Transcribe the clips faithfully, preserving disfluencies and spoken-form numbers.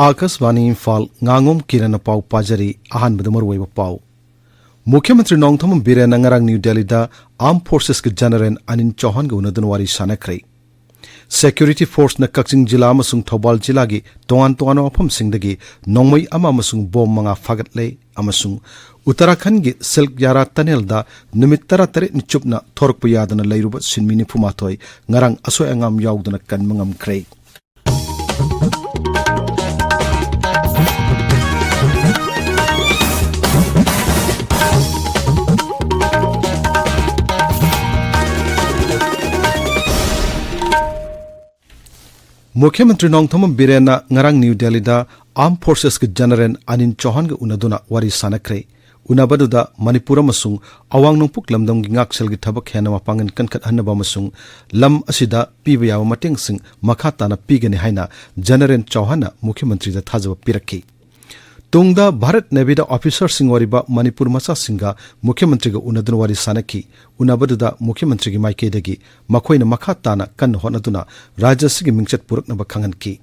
ꯑꯥꯀꯥꯁꯕꯥꯅꯤ ꯏꯝꯐꯥꯜ, ꯉꯥꯉꯣꯝ ꯀꯤꯔꯟꯅ ꯄꯥꯎ ꯄꯥꯖꯔꯤ꯫ ꯑꯍꯥꯟꯕꯗ ꯃꯔꯨꯑꯣꯏꯕ ꯄꯥꯎ꯫ ꯃꯨꯈ꯭ꯌ ꯃꯟꯇ꯭ꯔꯤ ꯅꯣꯡꯊꯣꯝꯕꯝ ꯕꯤꯔꯦꯟꯅ ꯉꯔꯥꯡ ꯅ꯭ꯌꯨ ꯗꯦꯜꯂꯤꯗ Armed Forcesꯀꯤ General ꯑꯅꯤꯜ ꯆꯧꯍꯥꯟꯒ ꯎꯅꯗꯨꯅ ꯋꯥꯔꯤ ꯁꯥꯟꯅꯈ꯭ꯔꯦ꯫ Security Forceꯅ ꯀꯛꯆꯤꯡ ꯖꯤꯂꯥ ꯑꯃꯁꯨꯡ ꯊꯧꯕꯥꯜ ꯖꯤꯂꯥꯒꯤ ꯇꯣꯉꯥꯟ ꯇꯣꯉꯥꯟꯕ ꯃꯐꯝꯁꯤꯡꯗꯒꯤ ꯅꯣꯡꯃꯩ ꯑꯃ ꯑꯃꯁꯨꯡ ꯕꯣꯝ ꯃꯉꯥ ꯐꯥꯒꯠꯂꯦ ꯑꯃꯁꯨꯡ ꯎꯠꯇꯔꯥꯈꯟꯗꯒꯤ ꯁꯤꯜꯛ ꯌꯥꯔꯥ ꯇꯅꯦꯜꯗ ꯅꯨꯃꯤꯠ ꯇꯔꯥꯇꯔꯦꯠꯅꯤ ꯆꯨꯞꯅ ꯊꯣꯔꯛꯄ ꯌꯥꯗꯅ ꯂꯩꯔꯨꯕ ꯁꯤꯟꯃꯤ ꯅꯤꯐꯨꯃꯥꯊꯣꯏ ꯉꯔꯥꯡ ꯑꯁꯣꯏ ꯑꯉꯥꯝ ꯌꯥꯎꯗꯅ ꯀꯟꯕ ꯉꯝꯈ꯭ꯔꯦ꯫ ꯃꯨꯈ꯭ꯌ ꯃꯟꯇ꯭ꯔꯤ ꯅꯣꯡꯊꯣꯝꯕꯝ ꯕꯤꯔꯦꯟꯅ ꯉꯔꯥꯡ ꯅ꯭ꯌꯨ ꯗꯦꯜꯂꯤꯗ Armed Forcesꯀꯤ General ꯑꯅꯤꯜ ꯆꯧꯍꯥꯟꯒ ꯎꯅꯗꯨꯅ ꯋꯥꯔꯤ ꯁꯥꯟꯅꯈ꯭ꯔꯦ꯫ ꯎꯅꯕꯗꯨꯗ ꯃꯅꯤꯄꯨꯔ ꯑꯃꯁꯨꯡ ꯑꯋꯥꯡ ꯅꯣꯡꯄꯣꯛ ꯂꯝꯗꯝꯒꯤ ꯉꯥꯛꯁꯦꯜꯒꯤ ꯊꯕꯛ ꯍꯦꯟꯅ ꯃꯄꯥꯡꯒꯜ ꯀꯟꯈꯠꯍꯟꯅꯕ ꯑꯃꯁꯨꯡ ꯂꯝ ꯑꯁꯤꯗ ꯄꯤꯕ ꯌꯥꯕ ꯃꯇꯦꯡꯁꯤꯡ ꯃꯈꯥ ꯇꯥꯅ ꯄꯤꯒꯅꯤ ꯍꯥꯏꯅ General ꯆꯧꯍꯥꯟꯅ ꯃꯨꯈ꯭ꯌ ꯃꯟꯇ꯭ꯔꯤꯗ ꯊꯥꯖꯕ ꯄꯤꯔꯛꯈꯤ꯫ ꯇꯨꯡꯗ ꯚꯥꯔꯠ ꯅꯦꯚꯤꯗ ꯑꯣꯐꯤꯁꯔꯁꯤꯡ ꯑꯣꯏꯔꯤꯕ ꯃꯅꯤꯄꯨꯔ ꯃꯆꯥꯁꯤꯡꯒ ꯃꯨꯈ꯭ꯌ ꯃꯟꯇ꯭ꯔꯤꯒ ꯎꯅꯗꯨꯅ ꯋꯥꯔꯤ ꯁꯥꯟꯅꯈꯤ꯫ ꯎꯅꯕꯗꯨꯗ ꯃꯨꯈ꯭ꯌ ꯃꯟꯇ꯭ꯔꯤꯒꯤ ꯃꯥꯏꯀꯩꯗꯒꯤ ꯃꯈꯣꯏꯅ ꯃꯈꯥ ꯇꯥꯅ ꯀꯟꯅ ꯍꯣꯠꯅꯗꯨꯅ ꯔꯥꯖ꯭ꯌ ꯑꯁꯤꯒꯤ ꯃꯤꯡꯆꯠ ꯄꯨꯔꯛꯅꯕ ꯈꯪꯍꯟꯈꯤ꯫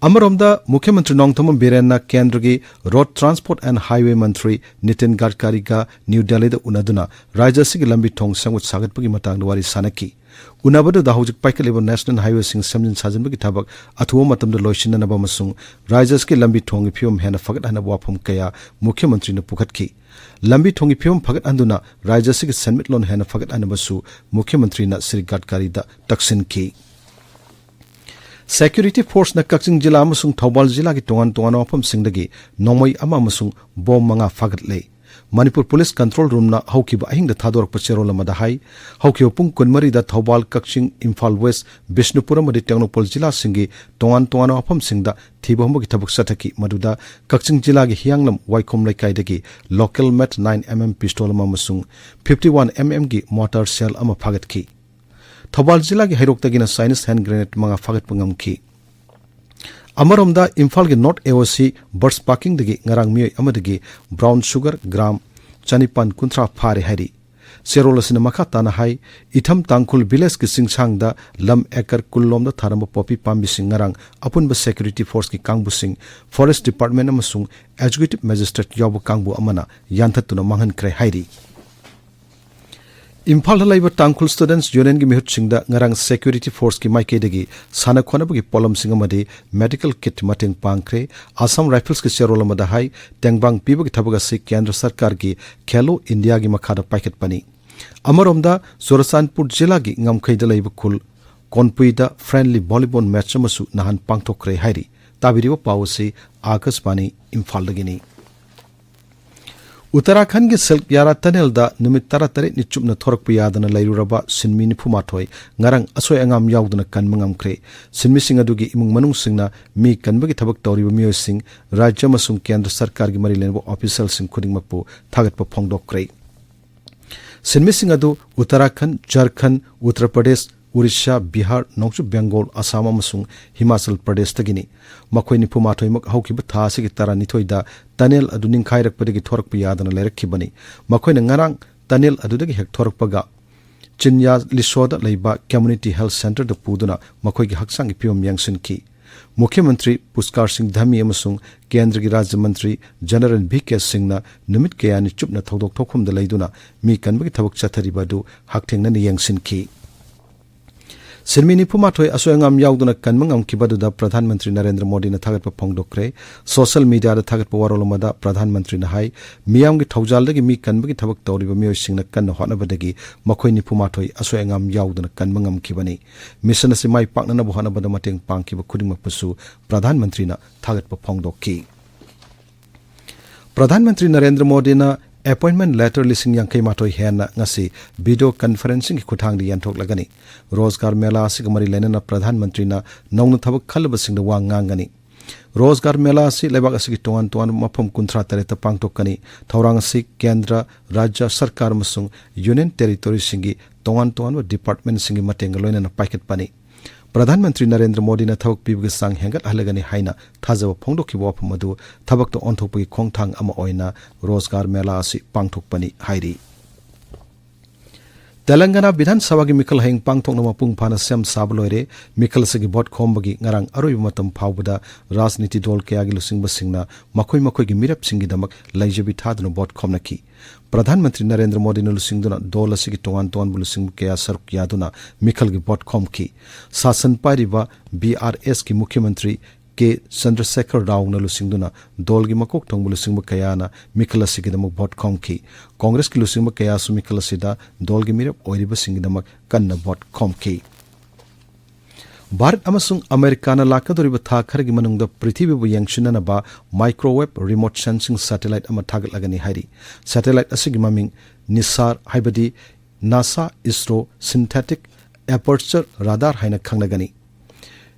ꯑꯃꯔꯣꯝꯗ, ꯃꯨꯈ꯭ꯌ ꯃꯟꯇ꯭ꯔꯤ ꯅꯣꯡꯊꯣꯝꯕꯝ ꯕꯤꯔꯦꯟꯅ ꯀꯦꯟꯗ꯭ꯔꯒꯤ Road Transport and Highway Mantri Nitin ꯒꯗꯀꯥꯔꯤꯒ new ꯗꯦꯜꯂꯤꯗ ꯎꯅꯗꯨꯅ ꯔꯥꯖ꯭ꯌ ꯑꯁꯤꯒꯤ ꯂꯝꯕꯤ ꯊꯣꯡ ꯁꯦꯝꯒꯠ ꯁꯥꯒꯠꯄꯒꯤ ꯃꯇꯥꯡꯗ ꯋꯥꯔꯤ ꯁꯥꯟꯅꯈꯤ꯫ ꯎꯅꯕꯗꯨꯗ ꯍꯧꯖꯤꯛ ꯄꯥꯏꯈꯠꯂꯤꯕ National Highwayꯁꯤꯡ ꯁꯦꯝꯖꯤꯟ ꯁꯥꯖꯤꯟꯕꯒꯤ ꯊꯕꯛ ꯑꯊꯨꯕ ꯃꯇꯝꯗ ꯂꯣꯏꯁꯤꯟꯅꯅꯕ ꯑꯃꯁꯨꯡ ꯔꯥꯖ꯭ꯌ ꯑꯁꯤꯒꯤ ꯂꯝꯕꯤ ꯊꯣꯡꯒꯤ ꯐꯤꯕꯝ ꯍꯦꯟꯅ ꯐꯒꯠꯍꯟꯅꯕ ꯋꯥꯐꯝ ꯀꯌꯥ ꯃꯨꯈ꯭ꯌ ꯃꯟꯇ꯭ꯔꯤꯅ ꯄꯨꯈꯠꯈꯤ꯫ ꯂꯝꯕꯤ ꯊꯣꯡꯒꯤ ꯐꯤꯕꯝ ꯐꯒꯠꯍꯟꯗꯨꯅ ꯔꯥꯖ꯭ꯌ ꯑꯁꯤꯒꯤ ꯁꯦꯟꯃꯤꯠꯂꯣꯟ ꯍꯦꯟꯅ ꯐꯒꯠꯍꯟꯅꯕꯁꯨ ꯃꯨꯈ꯭ꯌ ꯃꯟꯇ꯭ꯔꯤꯅ ꯁ꯭ꯔꯤ ꯒꯗꯀꯥꯔꯤꯗ ꯇꯛꯁꯤꯟꯈꯤ꯫ Security Forceꯅ ꯀꯛꯆꯤꯡ ꯖꯤꯂꯥ ꯑꯃꯁꯨꯡ ꯊꯧꯕꯥꯜ ꯖꯤꯂꯥꯒꯤ ꯇꯣꯉꯥꯟ ꯇꯣꯉꯥꯟꯕ ꯃꯐꯝꯁꯤꯡꯗꯒꯤ ꯅꯣꯡꯃꯩ ꯑꯃ ꯑꯃꯁꯨꯡ ꯕꯣꯝ ꯃꯉꯥ ꯐꯥꯒꯠꯂꯦ꯫ ꯃꯅꯤꯄꯨꯔ Police Control Roomꯅ ꯍꯧꯈꯤꯕ ꯑꯍꯤꯡꯗ ꯊꯥꯗꯣꯔꯛꯄ ꯆꯦꯔꯣꯜ ꯑꯃꯗ ꯍꯥꯏ, ꯍꯧꯈꯤꯕ ꯄꯨꯡ ꯀꯨꯟꯃꯔꯤꯗ ꯊꯧꯕꯥꯜ, ꯀꯛꯆꯤꯡ, ꯏꯝꯐꯥꯜ West, ꯕꯤꯁꯅꯨꯄꯨꯔ ꯑꯃꯗꯤ ꯇꯦꯡꯅꯧꯄꯜ ꯖꯤꯂꯥꯁꯤꯡꯒꯤ ꯇꯣꯉꯥꯟ ꯇꯣꯉꯥꯟꯕ ꯃꯐꯝꯁꯤꯡꯗ ꯊꯤꯕ ꯍꯨꯝꯕꯒꯤ ꯊꯕꯛ ꯆꯠꯊꯈꯤ꯫ ꯃꯗꯨꯗ ꯀꯛꯆꯤꯡ ꯖꯤꯂꯥꯒꯤ ꯍꯤꯌꯥꯡꯂꯝ ꯋꯥꯏꯈꯣꯝ ꯂꯩꯀꯥꯏꯗꯒꯤ Local Made nine M M pistol ꯑꯃ ꯑꯃꯁꯨꯡ fifty-one M Mꯒꯤ mortar shell ꯑꯃ ꯐꯥꯒꯠꯈꯤ꯫ ꯊꯧꯕꯥꯜ ꯖꯤꯂꯥꯒꯤ ꯍꯩꯔꯣꯛꯇꯒꯤꯅ Chinese hand grenade ꯃꯉꯥ ꯐꯥꯒꯠꯄ ꯉꯝꯈꯤ꯫ ꯑꯃꯔꯣꯝꯗ, ꯏꯝꯐꯥꯜꯒꯤ North AOC Birds Parkingꯗꯒꯤ ꯉꯔꯥꯡ ꯃꯤꯑꯣꯏ ꯑꯃꯗꯒꯤ brown sugar gram ꯆꯅꯤꯄꯥꯟ ꯀꯨꯟꯊ꯭ꯔꯥ ꯐꯥꯔꯦ ꯍꯥꯏꯔꯤ꯫ ꯆꯦꯔꯣꯜ ꯑꯁꯤꯅ ꯃꯈꯥ ꯇꯥꯅ ꯍꯥꯏ, ꯏꯊꯝ ꯇꯥꯡꯈꯨꯜ ꯚꯤꯂꯦꯖꯀꯤ ꯆꯤꯡꯁꯥꯡꯗ ꯂꯝ ꯑꯦꯀꯔ ꯀꯨꯟ ꯂꯣꯝꯗ ꯊꯥꯔꯝꯕ ꯄꯣꯄꯤ ꯄꯥꯝꯕꯤꯁꯤꯡ ꯉꯔꯥꯡ ꯑꯄꯨꯟꯕ ꯁꯦꯀ꯭ꯌꯨꯔꯤꯇꯤ ꯐꯣꯔꯁꯀꯤ ꯀꯥꯡꯕꯨꯁꯤꯡ, ꯐꯣꯔꯦꯁ ꯗꯤꯄꯥꯔꯠꯃꯦꯟ ꯑꯃꯁꯨꯡ ꯑꯦꯖꯨꯀꯦꯇꯤꯚ ꯃꯦꯖꯤꯁꯇ꯭ꯔꯦꯠ ꯌꯥꯎꯕ ꯀꯥꯡꯕꯨ ꯑꯃꯅ ꯌꯥꯟꯊꯠꯇꯨꯅ ꯃꯥꯡꯍꯟꯈ꯭ꯔꯦ ꯍꯥꯏꯔꯤ꯫ ꯏꯝꯐꯥꯜꯗ ꯂꯩꯕ ꯇꯥꯡꯈꯨꯜ ꯁ꯭ꯇꯨꯗꯦꯟꯠꯁ ꯌꯨꯅꯤꯌꯟꯒꯤ ꯃꯤꯍꯨꯠꯁꯤꯡꯗ ꯉꯔꯥꯡ ꯁꯦꯀ꯭ꯌꯨꯔꯤꯇꯤ ꯐꯣꯔꯁꯀꯤ ꯃꯥꯏꯀꯩꯗꯒꯤ ꯁꯥꯟꯅ ꯈꯣꯠꯅꯕꯒꯤ ꯄꯣꯠꯂꯝꯁꯤꯡ ꯑꯃꯗꯤ ꯃꯦꯗꯤꯀꯦꯜ ꯀꯤꯠ ꯃꯇꯦꯡ ꯄꯥꯡꯈ꯭ꯔꯦ꯫ ꯑꯁꯥꯝ ꯔꯥꯏꯐꯜꯁꯀꯤ ꯆꯦꯔꯣꯜ ꯑꯃꯗ ꯍꯥꯏ, ꯇꯦꯡꯕꯥꯡ ꯄꯤꯕꯒꯤ ꯊꯕꯛ ꯑꯁꯤ ꯀꯦꯟꯗ꯭ꯔ ꯁꯔꯀꯥꯔꯒꯤ ꯈꯦꯂꯣ ꯏꯟꯗꯤꯌꯥꯒꯤ ꯃꯈꯥꯗ ꯄꯥꯏꯈꯠꯄꯅꯤ꯫ ꯑꯃꯔꯣꯝꯗ, ꯆꯨꯔꯆꯥꯟꯄꯨꯔ ꯖꯤꯂꯥꯒꯤ ꯉꯝꯈꯩꯗ ꯂꯩꯕ ꯈꯨꯜ ꯀꯣꯟꯄꯨꯏꯗ ꯐ꯭ꯔꯦꯟꯗꯂꯤ ꯚꯣꯂꯤꯕꯣꯜ ꯃꯦꯆ ꯑꯃꯁꯨ ꯅꯍꯥꯟ ꯄꯥꯡꯊꯣꯛꯈ꯭ꯔꯦ ꯍꯥꯏꯔꯤ꯫ ꯇꯥꯕꯤꯔꯤꯕ ꯄꯥꯎ ꯑꯁꯤ ꯑꯥꯀꯥꯁꯕꯥꯅꯤ ꯏꯝꯐꯥꯜꯗꯒꯤꯅꯤ꯫ ꯎꯠꯇꯔꯥꯈꯟꯗꯒꯤ ꯁꯤꯜꯛ ꯌꯥꯔꯥ ꯇꯅꯦꯜꯗ ꯅꯨꯃꯤꯠ ꯇꯔꯥꯇꯔꯦꯠꯅꯤ ꯆꯨꯞꯅ ꯊꯣꯔꯛꯄ ꯌꯥꯗꯅ ꯂꯩꯔꯨꯔꯕ ꯁꯤꯟꯃꯤ ꯅꯤꯐꯨꯃꯥꯊꯣꯏ ꯉꯔꯥꯡ ꯑꯁꯣꯏ ꯑꯉꯥꯝ ꯌꯥꯎꯗꯅ ꯀꯟꯕ ꯉꯝꯈ꯭ꯔꯦ꯫ ꯁꯤꯟꯃꯤꯁꯤꯡ ꯑꯗꯨꯒꯤ ꯏꯃꯨꯡ ꯃꯅꯨꯡꯁꯤꯡꯅ ꯃꯤ ꯀꯟꯕꯒꯤ ꯊꯕꯛ ꯇꯧꯔꯤꯕ ꯃꯤꯑꯣꯏꯁꯤꯡ, ꯔꯥꯖ꯭ꯌ ꯑꯃꯁꯨꯡ ꯀꯦꯟꯗ꯭ꯔ ꯁꯔꯀꯥꯔꯒꯤ ꯃꯔꯤ ꯂꯩꯅꯕ ꯑꯣꯐꯤꯁꯤꯌꯦꯜꯁꯤꯡ ꯈꯨꯗꯤꯡꯃꯛꯄꯨ ꯊꯥꯒꯠꯄ ꯐꯣꯡꯗꯣꯛꯈ꯭ꯔꯦ꯫ ꯁꯤꯟꯃꯤꯁꯤꯡ ꯑꯗꯨ ꯎꯠꯇꯔꯥꯈꯟꯗ, ꯖꯔꯈꯟꯗ, ꯎꯠꯇꯔ ꯄ꯭ꯔꯗꯦꯁ, ꯎꯔꯤꯁꯥ, ꯕꯤꯍꯥꯔ, ꯅꯣꯡꯆꯨꯞ ꯕꯦꯡꯒꯣꯜ, ꯑꯁꯥꯝ ꯑꯃꯁꯨꯡ ꯍꯤꯃꯥꯆꯜ ꯄ꯭ꯔꯗꯦꯁꯇꯒꯤꯅꯤ꯫ ꯃꯈꯣꯏ ꯅꯤꯐꯨꯃꯥꯊꯣꯏꯃꯛ ꯍꯧꯈꯤꯕ ꯊꯥ ꯑꯁꯤꯒꯤ ꯇꯔꯥꯅꯤꯊꯣꯏꯗ ꯇꯅꯦꯜ ꯑꯗꯨ ꯅꯤꯡꯈꯥꯏꯔꯛꯄꯗꯒꯤ ꯊꯣꯔꯛꯄ ꯌꯥꯗꯅ ꯂꯩꯔꯛꯈꯤꯕꯅꯤ꯫ ꯃꯈꯣꯏꯅ ꯉꯔꯥꯡ ꯇꯅꯦꯜ ꯑꯗꯨꯗꯒꯤ ꯍꯦꯛ ꯊꯣꯔꯛꯄꯒ ꯆꯤꯟꯌꯥ ꯂꯤꯁꯣꯗ ꯂꯩꯕ ꯀꯝꯃ꯭ꯌꯨꯅꯤꯇꯤ ꯍꯦꯜꯊ ꯁꯦꯟꯇꯔꯗ ꯄꯨꯗꯨꯅ ꯃꯈꯣꯏꯒꯤ ꯍꯛꯆꯥꯡꯒꯤ ꯐꯤꯕꯝ ꯌꯦꯡꯁꯤꯟꯈꯤ꯫ ꯃꯨꯈ꯭ꯌ ꯃꯟꯇ꯭ꯔꯤ ꯄꯨꯁꯀꯥꯔ ꯁꯤꯡ ꯙꯥꯃꯤ ꯑꯃꯁꯨꯡ ꯀꯦꯟꯗ꯭ꯔꯒꯤ ꯔꯥꯖ꯭ꯌ ꯃꯟꯇ꯭ꯔꯤ ꯖꯦꯅꯔꯦꯜ ꯚꯤ ꯀꯦ ꯁꯤꯡꯅ ꯅꯨꯃꯤꯠ ꯀꯌꯥꯅꯤ ꯆꯨꯞꯅ ꯊꯧꯗꯣꯛ ꯊꯣꯛꯐꯝꯗ ꯂꯩꯗꯨꯅ ꯃꯤ ꯀꯟꯕꯒꯤ ꯊꯕꯛ ꯆꯠꯊꯔꯤꯕ ꯑꯗꯨ ꯍꯛꯊꯦꯡꯅꯅ ꯌꯦꯡꯁꯤꯟꯈꯤ꯫ ꯁꯤꯟꯃꯤ ꯅꯤꯐꯨꯃꯥꯊꯣꯏ ꯑꯁꯣꯏ ꯑꯉꯥꯝ ꯌꯥꯎꯗꯨꯅ ꯀꯟꯕ ꯉꯝꯈꯤꯕ ꯑꯗꯨꯗ ꯄ꯭ꯔꯙꯥꯟ ꯃꯟꯇ꯭ꯔꯤ ꯅꯔꯦꯟꯗ꯭ꯔ ꯃꯣꯗꯤꯅ ꯊꯥꯒꯠꯄ ꯐꯣꯡꯗꯣꯛꯈ꯭ꯔꯦ꯫ ꯁꯣꯁꯤꯌꯦꯜ ꯃꯤꯗꯤꯌꯥꯗ ꯊꯥꯒꯠꯄ ꯋꯥꯔꯣꯜ ꯑꯃꯗ ꯄ꯭ꯔꯙꯥꯟ ꯃꯟꯇ꯭ꯔꯤꯅ ꯍꯥꯏ, ꯃꯤꯌꯥꯝꯒꯤ ꯊꯧꯖꯥꯜꯗꯒꯤ ꯃꯤ ꯀꯟꯕꯒꯤ ꯊꯕꯛ ꯇꯧꯔꯤꯕ ꯃꯤꯑꯣꯏꯁꯤꯡꯅ ꯀꯟꯅ ꯍꯣꯠꯅꯕꯗꯒꯤ ꯃꯈꯣꯏ ꯅꯤꯐꯨꯃꯥꯊꯣꯏ ꯑꯁꯣꯏ ꯑꯉꯥꯝ ꯌꯥꯎꯗꯅ ꯀꯟꯕ ꯉꯝꯈꯤꯕꯅꯤ꯫ ꯃꯤꯁꯟ ꯑꯁꯤ ꯃꯥꯏ ꯄꯥꯛꯅꯅꯕ ꯍꯣꯠꯅꯕꯗ ꯃꯇꯦꯡ ꯄꯥꯡꯈꯤꯕ ꯈꯨꯗꯤꯡꯃꯛꯄꯨꯁꯨ ꯄ꯭ꯔꯙꯥꯟ ꯃꯟꯇ꯭ꯔꯤꯅ ꯊꯥꯒꯠꯄ ꯐꯣꯡꯗꯣꯛꯈꯤ꯫ ꯄ꯭ꯔꯙꯥꯟ ꯃꯟꯇ꯭ꯔꯤ ꯅꯔꯦꯟꯗ꯭ꯔ ꯃꯣꯗꯤꯅ ꯑꯦꯄꯣꯏꯟꯠꯃꯦꯟꯠ ꯂꯦꯇꯔ ꯂꯤꯁꯤꯡ ꯌꯥꯡꯈꯩ ꯃꯥꯊꯣꯏ ꯍꯦꯟꯅ ꯉꯁꯤ ꯚꯤꯗꯤꯑꯣ ꯀꯟꯐꯔꯦꯟꯁꯤꯡꯒꯤ ꯈꯨꯠꯊꯥꯡꯗ ꯌꯦꯟꯊꯣꯛꯂꯒꯅꯤ꯫ ꯔꯣꯖꯒꯥꯔ ꯃꯦꯂꯥ ꯑꯁꯤꯒ ꯃꯔꯤ ꯂꯩꯅꯅ ꯄ꯭ꯔꯙꯥꯟ ꯃꯟꯇ꯭ꯔꯤꯅ ꯅꯧꯅ ꯊꯕꯛ ꯈꯜꯂꯕꯁꯤꯡꯗ ꯋꯥ ꯉꯥꯡꯒꯅꯤ꯫ ꯔꯣꯖꯒꯥꯔ ꯃꯦꯂꯥ ꯑꯁꯤ ꯂꯩꯕꯥꯛ ꯑꯁꯤꯒꯤ ꯇꯣꯉꯥꯟ ꯇꯣꯉꯥꯟꯕ ꯃꯐꯝ ꯀꯨꯟꯊ꯭ꯔꯥ ꯇꯔꯦꯠꯇ ꯄꯥꯡꯊꯣꯛꯀꯅꯤ꯫ ꯊꯧꯔꯥꯡ ꯑꯁꯤ ꯀꯦꯟꯗ꯭ꯔ, ꯔꯥꯖ꯭ꯌ ꯁꯔꯀꯥꯔ ꯑꯃꯁꯨꯡ ꯌꯨꯅꯤꯌꯟ ꯇꯦꯔꯤꯇꯣꯔꯤꯁꯤꯡꯒꯤ ꯇꯣꯉꯥꯟ ꯇꯣꯉꯥꯟꯕ ꯗꯤꯄꯥꯔꯠꯃꯦꯟꯠꯁꯤꯡꯒꯤ ꯃꯇꯦꯡꯒ ꯂꯣꯏꯅꯅ ꯄꯥꯏꯈꯠꯄꯅꯤ꯫ ꯄ꯭ꯔꯙꯥꯟ ꯃꯟꯇ꯭ꯔꯤ ꯅꯔꯦꯟꯗ꯭ꯔ ꯃꯣꯗꯤꯅ ꯊꯕꯛ ꯄꯤꯕꯒꯤ ꯆꯥꯡ ꯍꯦꯟꯒꯠꯍꯜꯂꯒꯅꯤ ꯍꯥꯏꯅ ꯊꯥꯖꯕ ꯐꯣꯡꯗꯣꯛꯈꯤꯕ ꯋꯥꯐꯝ ꯑꯗꯨ ꯊꯕꯛꯇ ꯑꯣꯟꯊꯣꯛꯄꯒꯤ ꯈꯣꯡꯊꯥꯡ ꯑꯃ ꯑꯣꯏꯅ ꯔꯣꯖꯒꯥꯔ ꯃꯦꯂꯥ ꯑꯁꯤ ꯄꯥꯡꯊꯣꯛꯄꯅꯤ ꯍꯥꯏꯔꯤ꯫ ꯇꯦꯂꯪꯒꯥꯅꯥ ꯕꯤꯙꯥꯟ ꯁꯚꯥꯒꯤ ꯃꯤꯈꯜ ꯍꯌꯦꯡ ꯄꯥꯡꯊꯣꯛꯅꯕ ꯃꯄꯨꯡ ꯐꯥꯅ ꯁꯦꯝ ꯁꯥꯕ ꯂꯣꯏꯔꯦ꯫ ꯃꯤꯈꯜ ꯑꯁꯤꯒꯤ ꯚꯣꯠ ꯈꯣꯝꯕꯒꯤ ꯉꯔꯥꯡ ꯑꯔꯣꯏꯕ ꯃꯇꯝ ꯐꯥꯎꯕꯗ ꯔꯥꯖꯅꯤꯇꯤ ꯗꯣꯜ ꯀꯌꯥꯒꯤ ꯂꯨꯆꯤꯡꯕꯁꯤꯡꯅ ꯃꯈꯣꯏ ꯃꯈꯣꯏꯒꯤ ꯃꯤꯔꯦꯞꯁꯤꯡꯒꯤꯗꯃꯛ ꯂꯩꯖꯕꯤ ꯊꯥꯗꯨꯅ ꯚꯣꯠ ꯈꯣꯝꯅꯈꯤ꯫ ꯄ꯭ꯔꯙꯥꯟ ꯃꯟꯇ꯭ꯔꯤ ꯅꯔꯦꯟꯗ꯭ꯔ ꯃꯣꯗꯤꯅ ꯂꯨꯆꯤꯡꯗꯨꯅ ꯗꯣꯜ ꯑꯁꯤꯒꯤ ꯇꯣꯉꯥꯟ ꯇꯣꯉꯥꯟꯕ ꯂꯨꯆꯤꯡꯕ ꯀꯌꯥ ꯁꯔꯨꯛ ꯌꯥꯗꯨꯅ ꯃꯤꯈꯜꯒꯤ ꯚꯣꯠ ꯈꯣꯝꯈꯤ꯫ ꯁꯥꯁꯟ ꯄꯥꯏꯔꯤꯕ ꯕꯤ ꯑꯥꯔ ꯑꯦꯁꯀꯤ ꯃꯨꯈ꯭ꯌ ꯃꯟꯇ꯭ꯔꯤ ꯀꯦ ꯆꯟꯗ꯭ꯔꯁꯦꯈꯔ ꯔꯥꯎꯅ ꯂꯨꯆꯤꯡꯗꯨꯅ ꯗꯣꯜꯒꯤ ꯃꯀꯣꯛ ꯊꯣꯡꯕ ꯂꯨꯆꯤꯡꯕ ꯀꯌꯥꯅ ꯃꯤꯈꯜ ꯑꯁꯤꯒꯤꯗꯃꯛ ꯚꯣꯠ ꯈꯣꯝꯈꯤ꯫ ꯀꯣꯡꯒ꯭ꯔꯦꯁꯀꯤ ꯂꯨꯆꯤꯡꯕ ꯀꯌꯥꯁꯨ ꯃꯤꯈꯜ ꯑꯁꯤꯗ ꯗꯣꯜꯒꯤ ꯃꯤꯔꯦꯞ ꯑꯣꯏꯔꯤꯕꯁꯤꯡꯒꯤꯗꯃꯛ ꯀꯟꯅ ꯚꯣꯠ ꯈꯣꯝꯈꯤ꯫ ꯚꯥꯔꯠ ꯑꯃꯁꯨꯡ ꯑꯃꯦꯔꯤꯀꯥꯅ ꯂꯥꯛꯀꯗꯧꯔꯤꯕ ꯊꯥ ꯈꯔꯒꯤ ꯃꯅꯨꯡꯗ ꯄ꯭ꯔꯤꯊꯤꯕꯤꯕꯨ ꯌꯦꯡꯁꯤꯟꯅꯅꯕ microwave remote sensing satellite ꯑꯃ ꯊꯥꯒꯠꯂꯒꯅꯤ ꯍꯥꯏꯔꯤ꯫ Satellite ꯑꯁꯤꯒꯤ ꯃꯃꯤꯡ ꯅꯤꯁꯥꯔ, ꯍꯥꯏꯕꯗꯤ NASA ISRO Synthetic Aperture Radar ꯍꯥꯏꯅ ꯈꯪꯅꯒꯅꯤ꯫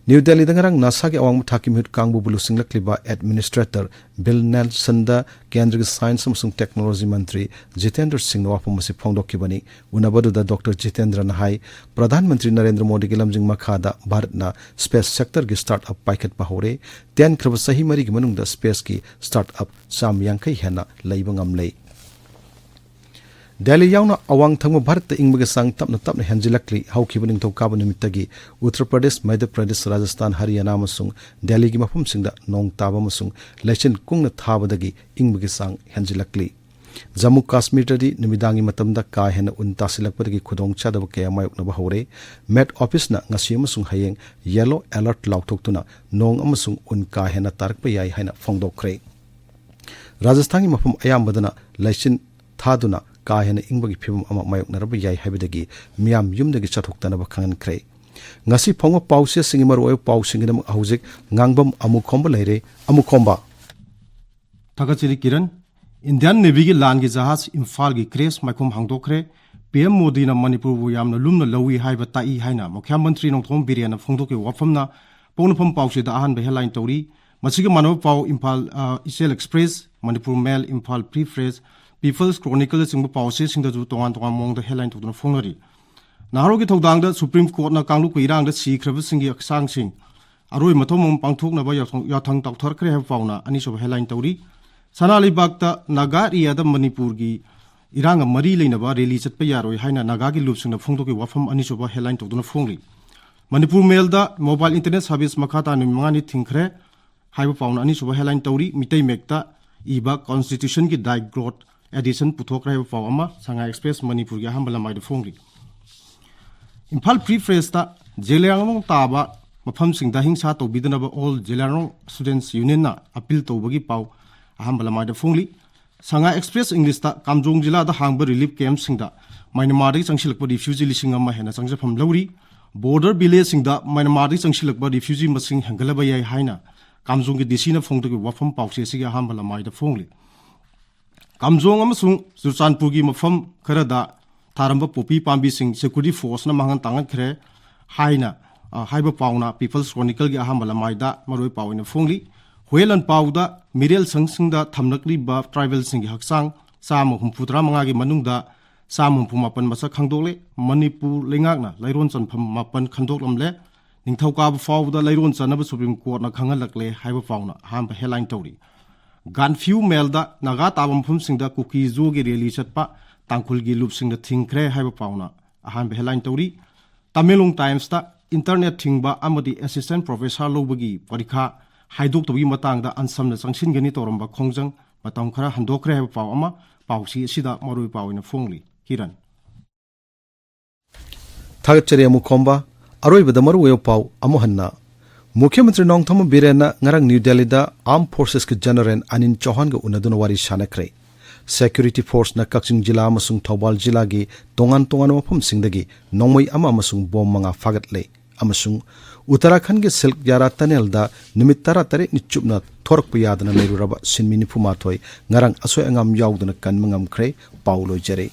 ꯅ꯭ꯌꯨ ꯗꯦꯜꯂꯤꯗ ꯉꯔꯥꯡ ꯅꯥꯁꯥꯒꯤ ꯑꯋꯥꯡꯕ ꯊꯥꯛꯀꯤ ꯃꯤꯍꯨꯠ ꯀꯥꯡꯕꯨꯕꯨ ꯂꯨꯆꯤꯡꯂꯛꯂꯤꯕ ꯑꯦꯗꯃꯤꯅꯤꯁꯇ꯭ꯔꯦꯇꯔ ꯕꯤꯜ ꯅꯦꯜꯁꯟꯗ ꯀꯦꯟꯗ꯭ꯔꯒꯤ ꯁꯥꯏꯟꯁ ꯑꯃꯁꯨꯡ ꯇꯦꯛꯅꯣꯂꯣꯖꯤ ꯃꯟꯇ꯭ꯔꯤ ꯖꯤꯇꯦꯟꯗ꯭ꯔ ꯁꯤꯡꯅ ꯋꯥꯐꯝ ꯑꯁꯤ ꯐꯣꯡꯗꯣꯛꯈꯤꯕꯅꯤ꯫ ꯎꯅꯕꯗꯨꯗ ꯗꯣꯛꯇꯔ ꯖꯤꯇꯦꯟꯗ꯭ꯔꯅ ꯍꯥꯏ, ꯄ꯭ꯔꯙꯥꯟ ꯃꯟꯇ꯭ꯔꯤ ꯅꯔꯦꯟꯗ꯭ꯔ ꯃꯣꯗꯤꯒꯤ ꯂꯝꯖꯤꯡ ꯃꯈꯥꯗ ꯚꯥꯔꯠꯅ ꯁ꯭ꯄꯦꯁ ꯁꯦꯛꯇꯔꯒꯤ ꯁ꯭ꯇꯥꯔꯠ ꯑꯞ ꯄꯥꯏꯈꯠꯄ ꯍꯧꯔꯦ꯫ ꯇꯦꯟꯈ꯭ꯔꯕ ꯆꯍꯤ ꯃꯔꯤꯒꯤ ꯃꯅꯨꯡꯗ ꯁ꯭ꯄꯦꯁꯀꯤ ꯁ꯭ꯇꯥꯔꯠ ꯑꯞ ꯆꯥꯝ ꯌꯥꯡꯈꯩ ꯍꯦꯟꯅ ꯂꯩꯕ ꯉꯝꯂꯦ꯫ ꯗꯦꯜꯂꯤ ꯌꯥꯎꯅ ꯑꯋꯥꯡ ꯊꯪꯕ ꯚꯥꯔꯠꯇ ꯏꯪꯕꯒꯤ ꯆꯥꯡ ꯇꯞꯅ ꯇꯞꯅ ꯍꯦꯟꯖꯤꯜꯂꯛꯂꯤ꯫ ꯍꯧꯈꯤꯕ ꯅꯤꯡꯊꯧꯀꯥꯕ ꯅꯨꯃꯤꯠꯇꯒꯤ ꯎꯠꯇꯔ ꯄ꯭ꯔꯗꯦꯁ, ꯃꯙ꯭ꯌ ꯄ꯭ꯔꯗꯦꯁ, ꯔꯥꯖꯁꯊꯥꯟ, ꯍꯔꯤꯌꯥꯅꯥ ꯑꯃꯁꯨꯡ ꯗꯦꯜꯂꯤꯒꯤ ꯃꯐꯝꯁꯤꯡꯗ ꯅꯣꯡ ꯇꯥꯕ ꯑꯃꯁꯨꯡ ꯂꯩꯆꯤꯟ ꯀꯨꯡꯅ ꯊꯥꯕꯗꯒꯤ ꯏꯪꯕꯒꯤ ꯆꯥꯡ ꯍꯦꯟꯖꯤꯜꯂꯛꯂꯤ꯫ ꯖꯝꯃꯨ ꯀꯥꯁꯃꯤꯔꯗꯗꯤ ꯅꯨꯃꯤꯗꯥꯡꯒꯤ ꯃꯇꯝꯗ ꯀꯥ ꯍꯦꯟꯅ ꯎꯟ ꯇꯥꯁꯤꯜꯂꯛꯄꯗꯒꯤ ꯈꯨꯗꯣꯡꯆꯥꯗꯕ ꯀꯌꯥ ꯃꯥꯌꯣꯛꯅꯕ ꯍꯧꯔꯦ꯫ ꯃꯦꯠ ꯑꯣꯐꯤꯁꯅ ꯉꯁꯤ ꯑꯃꯁꯨꯡ ꯍꯌꯦꯡ ꯌꯦꯂꯣ ꯑꯦꯂꯔꯠ ꯂꯥꯎꯊꯣꯛꯇꯨꯅ ꯅꯣꯡ ꯑꯃꯁꯨꯡ ꯎꯟ ꯀꯥ ꯍꯦꯟꯅ ꯇꯥꯔꯛꯄ ꯌꯥꯏ ꯍꯥꯏꯅ ꯐꯣꯡꯗꯣꯛꯈ꯭ꯔꯦ꯫ ꯔꯥꯖꯁꯊꯥꯟꯒꯤ ꯃꯐꯝ ꯑꯌꯥꯝꯕꯗꯅ ꯂꯩꯆꯤꯟ ꯊꯥꯗꯨꯅ ꯀꯥ ꯍꯦꯟꯅ ꯏꯪꯕꯒꯤ ꯐꯤꯚꯝ ꯑꯃ ꯃꯥꯌꯣꯛꯅꯔꯕ ꯌꯥꯏ ꯍꯥꯏꯕꯗꯒꯤ ꯃꯤꯌꯥꯝ ꯌꯨꯝꯗꯒꯤ ꯆꯠꯊꯣꯛꯇꯅꯕ ꯈꯪꯍꯟꯈ꯭ꯔꯦ꯫ ꯉꯁꯤ ꯐꯣꯡꯕ ꯄꯥꯎꯆꯦꯁꯤꯡꯒꯤ ꯃꯔꯨꯑꯣꯏꯕ ꯄꯥꯎꯁꯤꯡꯒꯤꯗꯃꯛ ꯍꯧꯖꯤꯛ ꯉꯥꯡꯕꯝ ꯑꯃꯨꯈꯣꯝꯕ ꯂꯩꯔꯦ꯫ ꯑꯃꯨꯈꯣꯝꯕ꯫ ꯊꯥꯒꯠꯆꯔꯤ ꯀꯤꯔꯟ꯫ ꯏꯟꯗꯤꯌꯥꯟ ꯅꯦꯚꯤꯒꯤ ꯂꯥꯟꯒꯤ ꯖꯍꯥꯖ ꯏꯝꯐꯥꯜꯒꯤ ꯀ꯭ꯔꯦꯁ ꯃꯥꯏꯈꯣꯝ ꯍꯥꯡꯗꯣꯛꯈ꯭ꯔꯦ꯫ ꯄꯤ ꯑꯦꯝ ꯃꯣꯗꯤꯅ ꯃꯅꯤꯄꯨꯔꯕꯨ ꯌꯥꯝꯅ ꯂꯨꯝꯅ ꯂꯧꯏ ꯍꯥꯏꯕ ꯇꯥꯛꯏ ꯍꯥꯏꯅ ꯃꯨꯈ꯭ꯌ ꯃꯟꯇ꯭ꯔꯤ ꯅꯣꯡꯊꯣꯝꯕꯝ ꯕꯤꯔꯦꯟꯅ ꯐꯣꯡꯗꯣꯛꯈꯤꯕ ꯋꯥꯐꯝꯅ ꯄꯣꯛꯅꯐꯝ ꯄꯥꯎꯆꯦꯗ ꯑꯍꯥꯟꯕ ꯍꯦꯗꯂꯥꯏꯟ ꯇꯧꯔꯤ꯫ ꯃꯁꯤꯒꯤ ꯃꯥꯟꯅꯕ ꯄꯥꯎ ꯏꯝꯐꯥꯜ, ꯑ, ꯏꯆꯦꯜ ꯑꯦꯛꯁꯄ꯭ꯔꯦꯁ, ꯃꯅꯤꯄꯨꯔ ꯃꯦꯜ, ꯏꯝꯐꯥꯜ ꯐ꯭ꯔꯤ ꯄ꯭ꯔꯦꯁ, ꯄꯤꯄꯜꯁ ꯀ꯭ꯔꯣꯅꯤꯀꯜꯅꯆꯤꯡꯕ ꯄꯥꯎꯆꯦꯁꯤꯡꯗꯁꯨ ꯇꯣꯉꯥꯟ ꯇꯣꯉꯥꯟꯕ ꯃꯑꯣꯡꯗ ꯍꯦꯗꯂꯥꯏꯟ ꯇꯧꯗꯨꯅ ꯐꯣꯡꯅꯔꯤ꯫ ꯅꯍꯥꯔꯣꯜꯒꯤ ꯊꯧꯗꯥꯡꯗ ꯁꯨꯄ꯭ꯔꯤꯝ ꯀꯣꯔꯠꯅ ꯀꯥꯡꯂꯨꯞꯀꯤ ꯏꯔꯥꯡꯗ ꯁꯤꯈ꯭ꯔꯕꯁꯤꯡꯒꯤ ꯍꯛꯆꯥꯡꯁꯤꯡ ꯑꯔꯣꯏ ꯃꯊꯧ ꯃꯉꯝ ꯄꯥꯡꯊꯣꯛꯅꯕ ꯌꯥꯊꯪ, ꯌꯥꯊꯪ ꯇꯧꯊꯔꯛꯈ꯭ꯔꯦ ꯍꯥꯏꯕ ꯄꯥꯎꯅ ꯑꯅꯤꯁꯨꯕ ꯍꯦꯗꯂꯥꯏꯟ ꯇꯧꯔꯤ꯫ ꯁꯅꯥ ꯂꯩꯕꯥꯛꯇ ꯅꯥꯒꯥ ꯑꯦꯔꯤꯌꯥꯗ ꯃꯅꯤꯄꯨꯔꯒꯤ ꯏꯔꯥꯡꯒ ꯃꯔꯤ ꯂꯩꯅꯕ ꯔꯦꯂꯤ ꯆꯠꯄ ꯌꯥꯔꯣꯏ ꯍꯥꯏꯅ ꯅꯥꯒꯥꯒꯤ ꯂꯨꯞꯁꯤꯡꯅ ꯐꯣꯡꯗꯣꯛꯈꯤꯕ ꯋꯥꯐꯝ ꯑꯅꯤꯁꯨꯕ ꯍꯦꯗꯂꯥꯏꯟ ꯇꯧꯗꯨꯅ ꯐꯣꯡꯂꯤ꯫ ꯃꯅꯤꯄꯨꯔ ꯃꯦꯜꯗ ꯃꯣꯕꯥꯏꯜ ꯏꯟꯇꯔꯅꯦꯠ ꯁꯥꯔꯚꯤꯁ ꯃꯈꯥ ꯇꯥꯅ ꯅꯨꯃꯤꯠ ꯃꯉꯥꯅꯤ ꯊꯤꯡꯈ꯭ꯔꯦ ꯍꯥꯏꯕ ꯄꯥꯎꯅ ꯑꯅꯤꯁꯨꯕ ꯍꯦꯗꯂꯥꯏꯟ ꯇꯧꯔꯤ꯫ ꯃꯤꯇꯩ ꯃꯌꯦꯛꯇ ꯏꯕ ꯀꯣꯟꯁꯇꯤꯇ꯭ꯌꯨꯁꯟꯒꯤ ꯗꯥꯏꯒ꯭ꯔꯣꯠ ꯑꯦꯗꯤꯁꯟ ꯄꯨꯊꯣꯛꯈ꯭ꯔꯦ ꯍꯥꯏꯕ ꯄꯥꯎ ꯑꯃ ꯁꯉꯥꯏ ꯑꯦꯛꯁꯄ꯭ꯔꯦꯁ ꯃꯅꯤꯄꯨꯔꯒꯤ ꯑꯍꯥꯟꯕ ꯂꯃꯥꯏꯗ ꯐꯣꯡꯂꯤ꯫ ꯏꯝꯐꯥꯜ ꯐ꯭ꯔꯤ ꯄ꯭ꯔꯦꯁꯇ ꯖꯦꯂꯤꯌꯥꯡꯔꯣꯡ ꯇꯥꯕ ꯃꯐꯝꯁꯤꯡꯗ ꯍꯤꯡꯁꯥ ꯇꯧꯕꯤꯗꯅꯕ ꯑꯣꯜ ꯖꯦꯂꯤꯌꯥꯡꯔꯣꯡ ꯁ꯭ꯇꯨꯗꯦꯟꯠꯁ ꯌꯨꯅꯤꯌꯟꯅ ꯑꯄꯤꯜ ꯇꯧꯕꯒꯤ ꯄꯥꯎ ꯑꯍꯥꯟꯕ ꯂꯃꯥꯏꯗ ꯐꯣꯡꯂꯤ꯫ ꯁꯉꯥꯏ ꯑꯦꯛꯁꯄ꯭ꯔꯦꯁ ꯏꯪꯂꯤꯁꯇ ꯀꯥꯝꯖꯣꯡ ꯖꯤꯂꯥꯗ ꯍꯥꯡꯕ ꯔꯤꯂꯤꯐ ꯀꯦꯝꯞꯁꯤꯡꯗ ꯃ꯭ꯌꯥꯟꯃꯥꯔꯗꯒꯤ ꯆꯪꯁꯤꯜꯂꯛꯄ ꯔꯤꯐ꯭ꯌꯨꯖꯤ ꯂꯤꯁꯤꯡ ꯑꯃ ꯍꯦꯟꯅ ꯆꯪꯖꯐꯝ ꯂꯧꯔꯤ꯫ ꯕꯣꯔꯗꯔ ꯚꯤꯂꯦꯖꯁꯤꯡꯗ ꯃ꯭ꯌꯥꯟꯃꯥꯔꯗꯒꯤ ꯆꯪꯁꯤꯜꯂꯛꯄ ꯔꯤꯐ꯭ꯌꯨꯖꯤ ꯃꯁꯤꯡ ꯍꯦꯟꯒꯠꯂꯕ ꯌꯥꯏ ꯍꯥꯏꯅ ꯀꯥꯝꯖꯣꯡꯒꯤ ꯗꯤ ꯁꯤꯅ ꯐꯣꯡꯗꯣꯛꯈꯤꯕ ꯋꯥꯐꯝ ꯄꯥꯎꯆꯦ ꯑꯁꯤꯒꯤ ꯑꯍꯥꯟꯕ ꯂꯃꯥꯏꯗ ꯐꯣꯡꯂꯤ꯫ ꯀꯥꯝꯖꯣꯡ ꯑꯃꯁꯨꯡ ꯆꯨꯔꯆꯥꯟꯄꯨꯔꯒꯤ ꯃꯐꯝ ꯈꯔꯗ ꯊꯥꯔꯝꯕ ꯄꯣꯄꯤ ꯄꯥꯝꯕꯤꯁꯤꯡ ꯁꯦꯀ꯭ꯌꯨꯔꯤꯇꯤ ꯐꯣꯔꯁꯅ ꯃꯥꯡꯍꯟ ꯇꯥꯛꯍꯟꯈ꯭ꯔꯦ ꯍꯥꯏꯅ, ꯑ, ꯍꯥꯏꯕ ꯄꯥꯎꯅ ꯄꯤꯄꯜꯁ ꯀ꯭ꯔꯣꯅꯤꯀꯜꯒꯤ ꯑꯍꯥꯟꯕ ꯂꯃꯥꯏꯗ ꯃꯔꯨꯑꯣꯏ ꯄꯥꯎ ꯑꯣꯏꯅ ꯐꯣꯡꯂꯤ꯫ ꯍꯨꯌꯦꯟ ꯂꯥꯟꯄꯥꯎꯗ ꯃꯤꯔꯦꯜ ꯁꯪꯁꯤꯡꯗ ꯊꯝꯂꯛꯂꯤꯕ ꯇ꯭ꯔꯥꯏꯕꯦꯜꯁꯤꯡꯒꯤ ꯍꯛꯆꯥꯡ ꯆꯥꯝꯃ ꯍꯨꯝꯐꯨ ꯇꯔꯥ ꯃꯉꯥꯒꯤ ꯃꯅꯨꯡꯗ ꯆꯥꯝꯃ ꯍꯨꯝꯐꯨ ꯃꯥꯄꯟ ꯃꯁꯛ ꯈꯪꯗꯣꯛꯂꯦ꯫ ꯃꯅꯤꯄꯨꯔ ꯂꯩꯉꯥꯛꯅ ꯂꯩꯔꯣꯟ ꯆꯟꯐꯝ ꯃꯥꯄꯟ ꯈꯟꯗꯣꯛꯂꯝꯂꯦ꯫ ꯅꯤꯡꯊꯧꯀꯥꯕ ꯐꯥꯎꯕꯗ ꯂꯩꯔꯣꯟ ꯆꯟꯅꯕ ꯁꯨꯄ꯭ꯔꯤꯝ ꯀꯣꯔꯠꯅ ꯈꯪꯍꯜꯂꯛꯂꯦ ꯍꯥꯏꯕ ꯄꯥꯎꯅ ꯑꯍꯥꯟꯕ ꯍꯦꯗꯂꯥꯏꯟ ꯇꯧꯔꯤ꯫ ꯒꯥꯟꯐ꯭ꯌꯨ ꯃꯦꯜꯗ ꯅꯥꯒꯥ ꯇꯥꯕ ꯃꯐꯝꯁꯤꯡꯗ ꯀꯨꯀꯤ ꯖꯣꯒꯤ ꯔꯦꯂꯤ ꯆꯠꯄ ꯇꯥꯡꯈꯨꯜꯒꯤ ꯂꯨꯞꯁꯤꯡꯅ ꯊꯤꯡꯈ꯭ꯔꯦ ꯍꯥꯏꯕ ꯄꯥꯎꯅ ꯑꯍꯥꯟꯕ ꯍꯦꯗꯂꯥꯏꯟ ꯇꯧꯔꯤ꯫ ꯇꯃꯦꯡꯂꯣꯡ ꯇꯥꯏꯝꯁꯇ ꯏꯟꯇꯔꯅꯦꯠ ꯊꯤꯡꯕ ꯑꯃꯗꯤ ꯑꯦꯁꯤꯁꯇꯦꯟꯠ ꯄ꯭ꯔꯣꯐꯦꯁꯔ ꯂꯧꯕꯒꯤ ꯄꯔꯤꯈꯥ ꯍꯥꯏꯗꯣꯛꯇꯕꯒꯤ ꯃꯇꯥꯡꯗ ꯑꯟꯁꯝꯅ ꯆꯪꯁꯤꯟꯒꯅꯤ ꯇꯧꯔꯝꯕ ꯈꯣꯡꯖꯪ ꯃꯇꯝ ꯈꯔ ꯍꯟꯗꯣꯛꯈ꯭ꯔꯦ ꯍꯥꯏꯕ ꯄꯥꯎ ꯑꯃ ꯄꯥꯎꯆꯦ ꯑꯁꯤꯗ ꯃꯔꯨꯑꯣꯏ ꯄꯥꯎ ꯑꯣꯏꯅ ꯐꯣꯡꯂꯤ꯫ ꯀꯤꯔꯟ꯫ ꯊꯥꯒꯠꯆꯔꯤ ꯑꯃꯨꯛ ꯈꯣꯝꯕ꯫ ꯑꯔꯣꯏꯕꯗ ꯃꯔꯨꯑꯣꯏꯕ ꯄꯥꯎ ꯑꯃꯨꯛ ꯍꯟꯅ꯫ ꯃꯨꯈ꯭ꯌ ꯃꯟꯇ꯭ꯔꯤ ꯅꯣꯡꯊꯣꯝꯕꯝ ꯕꯤꯔꯦꯟꯅ ꯉꯔꯥꯡ ꯅ꯭ꯌꯨ ꯗꯦꯜꯂꯤꯗ ꯑꯥꯔꯝ ꯐꯣꯔꯁꯦꯁꯀꯤ ꯖꯦꯅꯔꯦꯜ ꯑꯅꯤꯜ ꯆꯧꯍꯥꯟꯒ ꯎꯅꯗꯨꯅ ꯋꯥꯔꯤ ꯁꯥꯟꯅꯈ꯭ꯔꯦ꯫ ꯁꯦꯀ꯭ꯌꯨꯔꯤꯇꯤ ꯐꯣꯔꯁꯅ ꯀꯛꯆꯤꯡ ꯖꯤꯂꯥ ꯑꯃꯁꯨꯡ ꯊꯧꯕꯥꯜ ꯖꯤꯂꯥꯒꯤ ꯇꯣꯉꯥꯟ ꯇꯣꯉꯥꯟꯕ ꯃꯐꯝꯁꯤꯡꯗꯒꯤ ꯅꯣꯡꯃꯩ ꯑꯃ ꯑꯃꯁꯨꯡ ꯕꯣꯝ ꯃꯉꯥ ꯐꯥꯒꯠꯂꯦ ꯑꯃꯁꯨꯡ ꯎꯠꯇꯔꯥꯈꯟꯗꯒꯤ ꯁꯤꯜꯛ ꯌꯥꯔꯥ ꯇꯅꯦꯜꯗ ꯅꯨꯃꯤꯠ ꯇꯔꯥꯇꯔꯦꯠꯅꯤ ꯆꯨꯞꯅ ꯊꯣꯔꯛꯄ ꯌꯥꯗꯅ ꯂꯩꯔꯨꯔꯕ ꯁꯤꯟꯃꯤ ꯅꯤꯐꯨꯃꯥꯊꯣꯏ ꯉꯔꯥꯡ ꯑꯁꯣꯏ ꯑꯉꯥꯝ ꯌꯥꯎꯗꯅ ꯀꯟꯕ ꯉꯝꯈ꯭ꯔꯦ꯫ ꯄꯥꯎ ꯂꯣꯏꯖꯔꯦ꯫